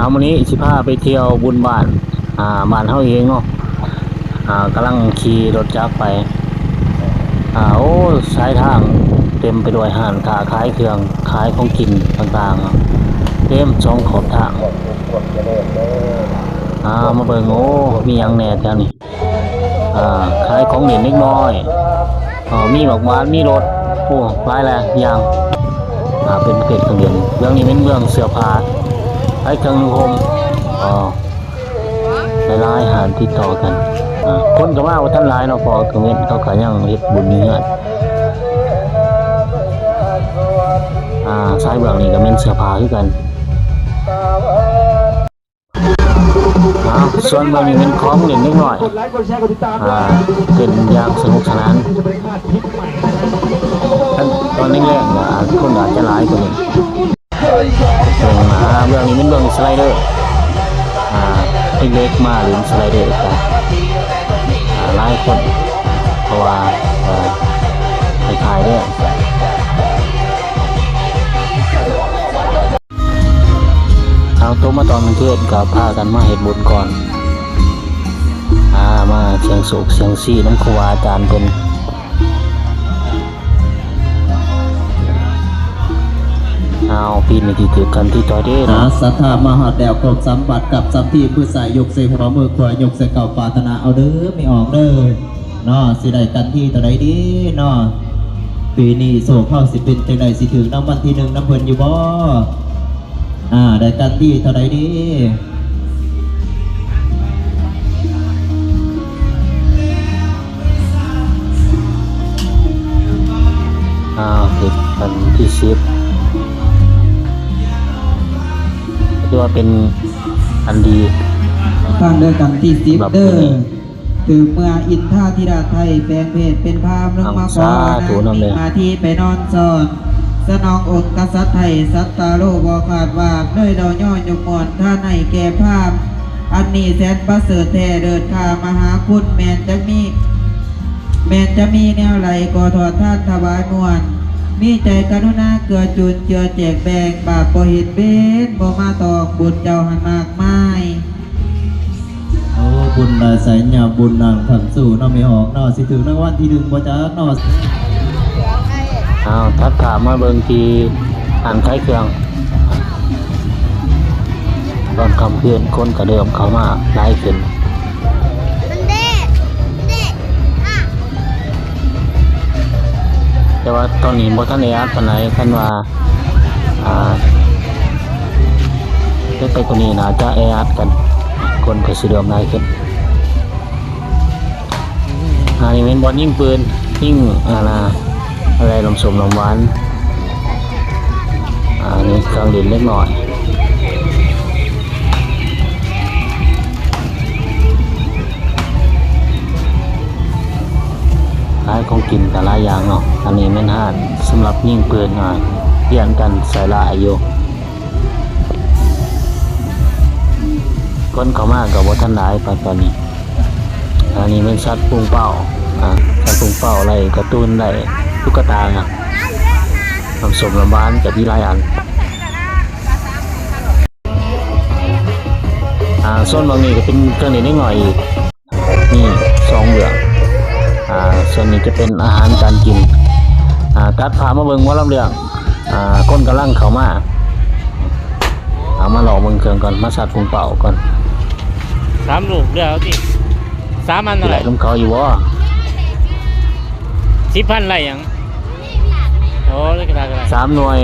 ເອົາ ມື້ນີ້ຊິພາໄປທ່ຽວບຸນບ້ານ ອ່າ ບ້ານເຮົາເອງເນາະ. ອ່າ ກຳລັງຂີ່ລົດຈັກໄປ ອ່າ ໂອ້ ສາຍທາງເຕັມໄປດ້ວຍຮ້ານຄ້າຂາຍເຄື່ອງ ຂາຍຂອງກິນຕ່າງໆ ເຕັມສອງຂອບທາງ. ອ່າ ມາເບິ່ງ ໂອ້ ມີຫຍັງແດ່ແຖວນີ້? ອ່າ ຂາຍຂອງຫຼິ້ນເດັກນ້ອຍ ອ່າ ມີໝາກຫວານ ມີລົດ ໂອ້ ຫຼາຍຫຼາຍຢ່າງ ອ່າ ເປັນເປັນເຄື່ອງຫຼິ້ນ. ເບື້ອງນີ້ແມ່ນເບື້ອງເສື້ອຜ້າ ຂາຍເຄື່ອງນຸ່ງຫົ່ມ ອ່າ ຫຼາຍໆຮ້ານຕິດຕໍ່ກັນ. ອ່າ ຄົນກໍມາບໍ່ທັນຫຼາຍເນາະ ເພາະວ່າກາງເວັນເຂົາກໍຍັງເຮັດບຸນຢູ່ເຮືອນ. ອ່າ ສາຍເບື້ອງນີ້ກໍແມ່ນເສື້ອຜ້າຄືກັນ. ອ້າວ ສ່ວນເບື້ອງນີ້ແມ່ນຂອງຫຼິ້ນເດັກນ້ອຍ ອ່າ ເຕັ້ນຢ່າງສະໜຸກສະໜານ. ຕອນແລງໆ ອ່າ ຄົນອາດຈະຫຼາຍກວ່ານີ້. ເບິ່ງ ອ່າ ເບື້ອງນີ້ແມ່ນເບື້ອງສະໄລເດີ ອ່າ ເດັກໆມາຫຼິ້ນສະໄລເດີກັນ ອ່າ ຫຼາຍຄົນ ເພາະວ່າ ເອີ ຂາຍໆເດ້. ເອົາ ຕົກມາຕອນກາງຄືນກໍພາກັນມາເຮັດບຸນກ່ອນ ອ່າ ມາສ່ຽງໂຊກສ່ຽງຊີນຳຄູບາອາຈານເພິ່ນ. ເອົາ ປີນີ້ຊິຖືກກັນທີ່ຕໍ່ເດ້ເນາະ. ອ່າ ສັດທາມາຮອດແລ້ວ ຄົບສຳບັດກັບສຳພີ ມືຊ້າຍຍົກໃສ່ຫົວ ມືຂວາຍົກໃສ່ເກົ້າ ປາດຖະໜາເອົາເດີ ແມ່ອອກເດີ. ເນາະ ຊິໄດ້ກັນທີເທົ່າໃດດີເນາະ? ປີນີ້ໂຊກເຮົາຊິເປັນຈັ່ງໃດ? ຊິຖືກລາງວັນທີໜຶ່ງນຳເພິ່ນຢູ່ບໍ່? ອ່າ ໄດ້ກັນທີເທົ່າໃດດີ? ອ່າ ຖືກກັນທີສິບ ຖືວ່າເປັນອັນດີ. ຟັງເດີ ກັນທີສິບເດີ. ຕື່ມເມື່ອອິນທາທິລາດໄທ ແປງເພດເປັນພາມ ລົງມາຂໍນາງມິງມາທີໄປນອນສອນ ສະໜອງອົງກະສັດໄທ ສັດຕາໂລບໍ່ຂາດຫວ່າງ ເລີຍເລົ່າຍໍຍົກມ້ວນທານໃຫ້ແກ່ພາມ ອັນນີ້ແສນປະເສີດແທ້ ເລີດຄ່າມະຫາຄຸນ ແມ່ນຈະມີ ແມ່ນຈະມີແນວໃດກໍທອດທານຖວາຍມ່ວນ ມີໃຈກະລຸນາເກື້ອຈຸນເຈືອແຈກແບ່ງ ບາບບໍ່ເຮັດເວນບໍ່ມາຕອງ ບຸນເຈົ້າຫັ້ນມາກມາຍ. ໂອ້ ບຸນຫຼາຍໃສຍາມບຸນນາງຄຳຊູເນາະ ແມ່ອອກເນາະ ຊິຖືກລາງວັນທີໜຶ່ງບໍ່ຈັກເນາະ. ອ້າວ ຕັດພາບມາເບິ່ງທີ່ຮ້ານຂາຍເຄື່ອງ ຕອນຄ່ຳຄືນຄົນກໍເລີ່ມເຂົ້າມາຫຼາຍຂຶ້ນ ແຕ່ວ່າຕອນນີ້ບໍ່ທັນແອອັດປານໃດ ຄັນວ່າ ອ່າ ເປັນໄປກວ່ານີ້ໜ້າຈະແອອັດກັນ ຄົນກໍຊິເລີ່ມຫຼາຍຂຶ້ນ. ອັນນີ້ແມ່ນບ່ອນຍິງປືນ ຍິງ ອ່າ ນະ ອະໄລ ລຳສົມລຳຫວານ ອ່າ ນີ້ເຄື່ອງຫຼິ້ນເດັກນ້ອຍ. ຂາຍຂອງກິນກໍຫຼາຍຢ່າງເນາະ. ອັນນີ້ແມ່ນຮ້ານສຳລັບຍິງປືນ ອ່າ ປ່ຽນກັນໃສ່ຫຼາຍຢູ່. ຄົນເຂົ້າມາກໍບໍ່ທັນຫຼາຍປານໃດນີ້. ອັນນີ້ແມ່ນສັດປຸງເປົ້າ ອ່າ ສັດປຸງເປົ້າ ໄດ້ກາຕູນ ໄດ້ຕຸກກະຕາ ນ້ຳສົ້ມນ້ຳຫວານກໍມີຫຼາຍອັນ. ອ່າ ໂຊນໝ່ອງນີ້ກໍເປັນເຄື່ອງຫຼິ້ນເດັກນ້ອຍອີກ ມີສອງເລື່ອງ. ອ່າ ສ່ວນນີ້ຈະເປັນອາຫານການກິນ. ອ່າ ຕັດພາບມາເບິ່ງໝໍລຳເລື່ອງ. ອ່າ ຄົນກຳລັງເຂົ້າມາ. ເອົາ ມາລອງເບິ່ງເຄື່ອງກ່ອນ ມາສັດປຸງເປົ້າກ່ອນ. ສາມລູກເລືອກເອົາຕິ ສາມອັນເທົ່າໃດ? ໄດ້ນຳເຂົາຢູ່ບໍ່? ສິບພັນໄດ້ຫຍັງ? ໂອ້ ເລກກະດາດກໍໄດ້ ສາມໜ່ວຍ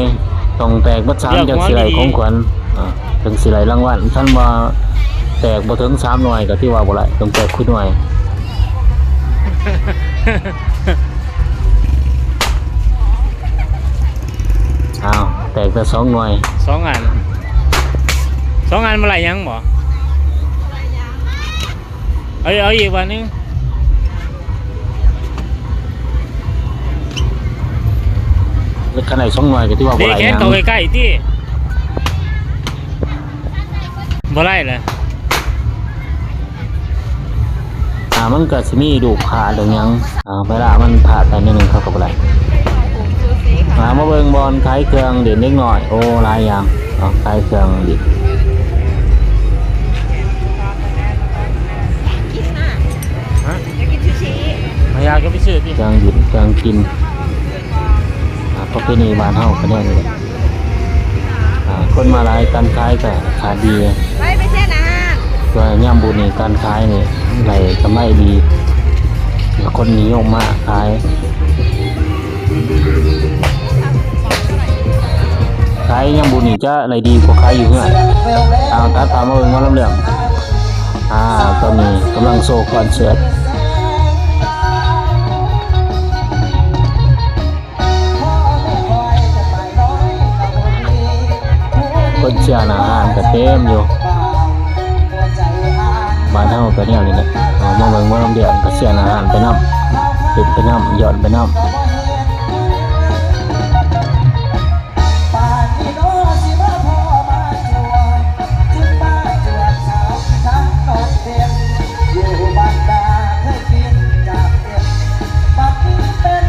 ຕ້ອງແຕກເບິດສາມ ຈັ່ງຊິໄດ້ຂອງຂວັນ ອ່າ ຈັ່ງຊິໄດ້ລາງວັນ. ຄັນວ່າແຕກບໍ່ເຖິງສາມໜ່ວຍກໍຖືວ່າບໍ່ໄດ້ ຕ້ອງແຕກຄູ່ໜ່ວຍ. ອ້າວ ແຕກແຕ່ສອງໜ່ວຍ ສອງອັນ ສອງອັນບໍ່ໄດ້ຫຍັງບໍ່? ເອົາ ເອົາອີກບາດໜຶ່ງ. ຄັນໄດ້ສອງໜ່ວຍກໍຖືວ່າບໍ່ໄດ້ຫຍັງ. ເດ້ ແຂນເຂົ້າໃກ້ໆຕິ ບໍ່ໄດ້ລະ. ອ່າ ມັນກໍຊິມີລູກພາດລູກຫຍັງ ອ່າ ເວລາມັນພາດໄປໜ້ອຍໜຶ່ງ ເຂົາກໍບໍ່ໄດ້. ອ່າ ມາເບິ່ງບ່ອນຂາຍເຄື່ອງຫຼິ້ນເດັກນ້ອຍ. ໂອ້ ຫຼາຍຢ່າງ ອ່າ ຂາຍເຄື່ອງຫຼິ້ນ ຢາກຈະໄປຊື້ຕິ ເຄື່ອງຢູ່ເຄື່ອງກິນ. ອ່າ ປະເພນີບ້ານເຮົາກະແນວນີ້ແຫຼະ. ອ່າ ຄົນມາຫຼາຍ ການຂາຍກະຂາຍດີ. ໄປ ໄປເຊັນອາຫານ. ວ່າຍາມບຸນນີ້ການຂາຍນີ້ໄດ້ກຳໄລດີ ຄົນນິຍົມມາຂາຍ. ຂາຍຍາມບຸນນີ້ຈະໄດ້ດີກວ່າຂາຍຢູ່ເຮືອນ. ເອົາ ຕັດພາບມາເບິ່ງໝໍລຳເລື່ອງ. ອ່າ ຕອນນີ້ກຳລັງໂຊຄອນເສີດ. ຄົນເຊຍໜ້າຮ້ານກະເຕັມຢູ່. ບ້ານເຮົາກະແນວນີ້ແຫຼະ. ເອົາ ມາເບິ່ງໝໍລຳດຽວກະເຊຍໜ້າຮ້ານໄປນຳ ເຕັ້ນໄປນຳ ຍ້ອນໄປນຳ.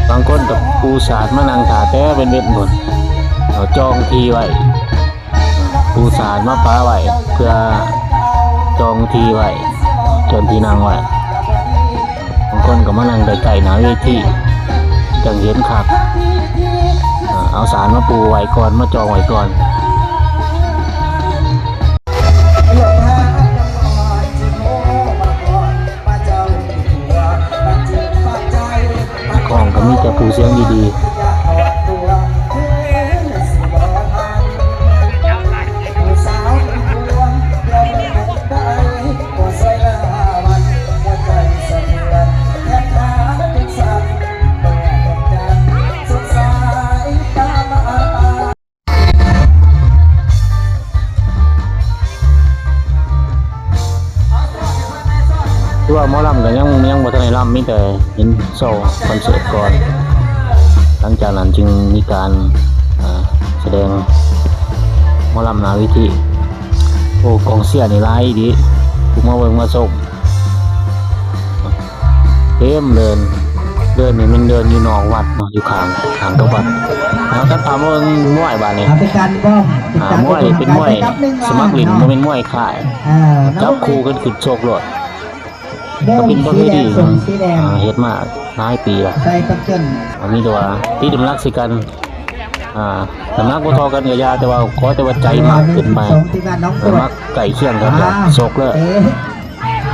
ບາງຄົນກະປູສາດມານັ່ງຖ້າແຕ່ເວັນໆພຸ້ນ ເອົາ ຈອງທີ່ໄວ້. ປູສາດມາປະໄວ້ເພື່ອຈອງທີ່ໄວ້ ຈອງທີ່ນັ່ງໄວ້. ບາງຄົນກະມານັ່ງໃກ້ໆໜ້າເວທີ ຈັ່ງເຫັນຄັກ. ເອົາສາດມາປູໄວ້ກ່ອນ ມາຈອງໄວ້ກ່ອນ. ຂອງກະມີແຕ່ຜູ້ສຽງດີໆ. ຄືວ່າໝໍລຳກະຍັງ ຍັງບໍ່ທັນໄດ້ລຳ ມີແຕ່ເຫັນໂຊຄອນເສີດກ່ອນ. ຫຼັງຈາກນັ້ນຈຶ່ງມີການ ອ່າ ສະແດງໝໍລຳໜ້າເວທີ. ໂອ້ ກອງເຊຍນີ້ຫຼາຍອີ່ຫຼີ ຜູ້ມາເບິ່ງມາຊົມ. ເຕັມເດີ່ນ ເດີ່ນນີ້ແມ່ນເດີ່ນຢູ່ນອກວັດເນາະ ຢູ່ຂ້າງ ຂ້າງກັບວັດ. ເຮົາຕັດພາບມາເບິ່ງມວຍບາດນີ້. ເອົາໄປກັນປ້ອມ ອ່າ ມວຍນີ້ເປັນມວຍສະໝັກຫຼິ້ນ ບໍ່ແມ່ນມວຍຄ້າຍ. ເອີ ຈັບຄູ່ກັນຂຶ້ນຊົກໂລດ. ກະເປັນປະເພນີ ອ່າ ເຮັດມາຫຼາຍປີລະ. ໃສ່ປັກເຈິນ ອ່າ ມີແຕ່ວ່າຕິດນ້ຳໜັກໃສ່ກັນ. ອ່າ ນ້ຳໜັກບໍ່ທໍ່ກັນກະຢ່າ ແຕ່ວ່າຂໍແຕ່ວ່າໃຈມັກຂຶ້ນໄປ ມັກໃກ້ຄຽງກັນ ຊົກເລີຍ.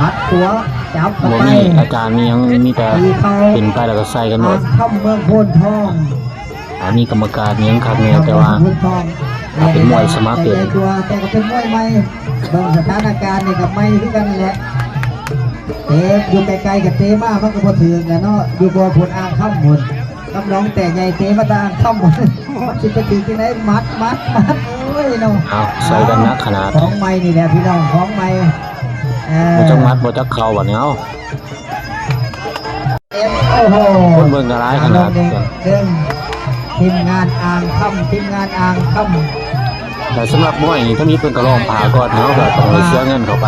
ໝັດຂວາຈັບເຂົ້າໄປ ບໍ່ມີອາຈານມີຫຍັງ ມີແຕ່ຂຶ້ນໄປແລ້ວກະໃສ່ກັນໂລດ. ອ່າງຄຳເມືອງໂພນທອງ ອ່າ ມີກຳມະການມີຫຍັງຄັກແນ່ ແຕ່ວ່າເປັນມວຍສະໝັກຫຼິ້ນ. ແຕ່ກະເປັນມວຍໃໝ່ ເບິ່ງສະຖານະການນີ້ກະໃໝ່ຄືກັນແຫຼະ. ເຕະຢູ່ໄກໆກະເຕະມາ ມັນກະບໍ່ຖືກແຫຼະເນາະ. ຢູ່ບໍ່ພຸ້ນ ອ່າງຄຳພຸ້ນ ກຳນອງແຕກໃຫຍ່ເຕະມາແຕ່ອ່າງຄຳພຸ້ນ ມັນຊິໄປຖືກທີ່ໃດ? ໝັດ ໝັດ ໝັດ. ໂອ້ຍເນາະ ເອົາ ໃສ່ກັນໜັກຂະໜາດ. ຂອງໃໝ່ນີ້ແຫຼະພີ່ນ້ອງ ຂອງໃໝ່. ເອີ ບໍ່ຈັກໝັດບໍ່ຈັກເຂົ່າບາດນີ້. ເອົາ ໂອ້ໂຫ ຄົນເບິ່ງກະຫຼາຍຂະໜາດ. ທີມງານອ່າງຄຳ ທີມງານອ່າງຄຳ. ແຕ່ສຳລັບມວຍນີ້ ທຳອິດເພິ່ນກະລອງຜ້າກ່ອນ ເຮົາກະຕ້ອງໄດ້ເສຍເງິນເຂົ້າໄປ.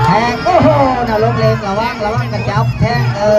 ແທງ ໂອ້ໂຫ ນະລົງເລັງ ລະວັງ ລະວັງກະຈັບແທງ ເອີ.